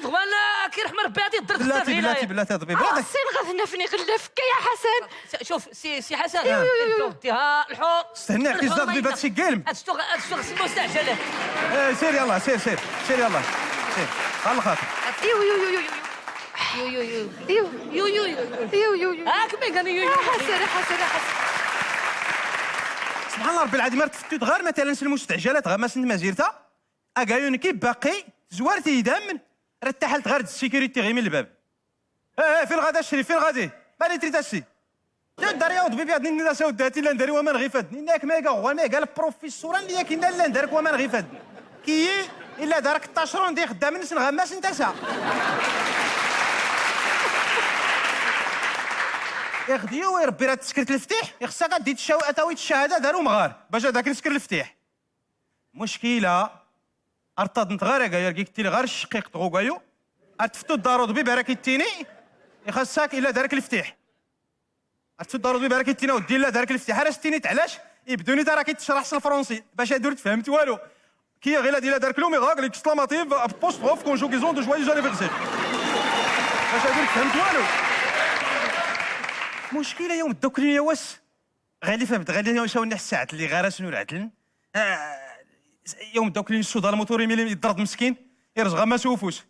غوانا كيرحم ربي غادي يضرب بلاتي بلاتي بلاتي طبيب بلاتي. سين غادي نفني غلفك يا حسن. شوف سي حسن، ديها الحور. استنى، كي زاد طبيب هادشي كلم. هادشي هادشي المستعجلات. سير يلا، سير سير سير يلا سير على الخاطر. يو يو يو يو يو يو يو يو يو يو يو يو يو يو. هاك مي كان يو يو. يا حسن يا حسن يا حسن. سبحان الله ربي العظيم، تفتت غير مثلا المستعجلات غير ما سنت مازيرتا اكايون كي باقي زوارتي يدام رتحلت غير ال sécurité غير من الباب. ايه فين غادا الشريف، فين غادي؟ مالي تريد الشي يا دار يا ودبي بيض ني لا وداتي لا نداري وما نغيفاد نيناك ما كا غوا ما قال بروفيسور اللي كاين لا ندارك وما نغيفاد كي الا دارك الطاشرون دي خدام نس نغماس انت سا يخديو ويربي راه تسكرت الفتيح يخصها غادي تشاو اتاوي الشهادة داروا مغار باش هذاك نسكر الفتيح. مشكلة ارتض نت غير كاير كي كتيلي غير الشقيق تغوكايو اتفتو الدارو دبي بارك التيني يخصك الا دارك الفتيح اتفتو الدارو دبي بارك التيني ودي لا دارك الفتيح علاش تيني علاش يبدوني تا راه كيتشرح الفرونسي باش هادو تفهمت والو كي غير ديال دارك le miracle exclamatif apostrophe conjugaison de joyeux anniversaire باش هادو فهمت والو. مشكلة يوم الدوكلين يا واس غالي فهمت غالي شاو الساعات اللي غير شنو العدل يوم الدوكلين السودا الموتوري ملي يضرب مسكين يرجع ما سوفوش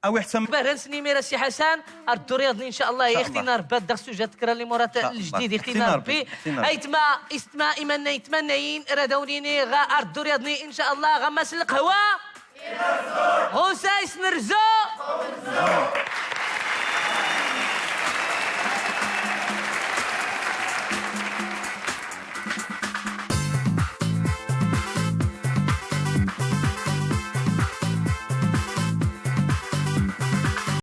او حتى بهران سنيميرا سي حسن اردو رياضني ان شاء الله شاء يختينا ربي داك سوجات كرا لي مرات شاء الله. الجديد يختينا يختينا ربي. ربي. يختينا ربي. ايتما استما ايماننا يتمنين رادونيني غا اردو رياضني ان شاء الله غماس القهوة.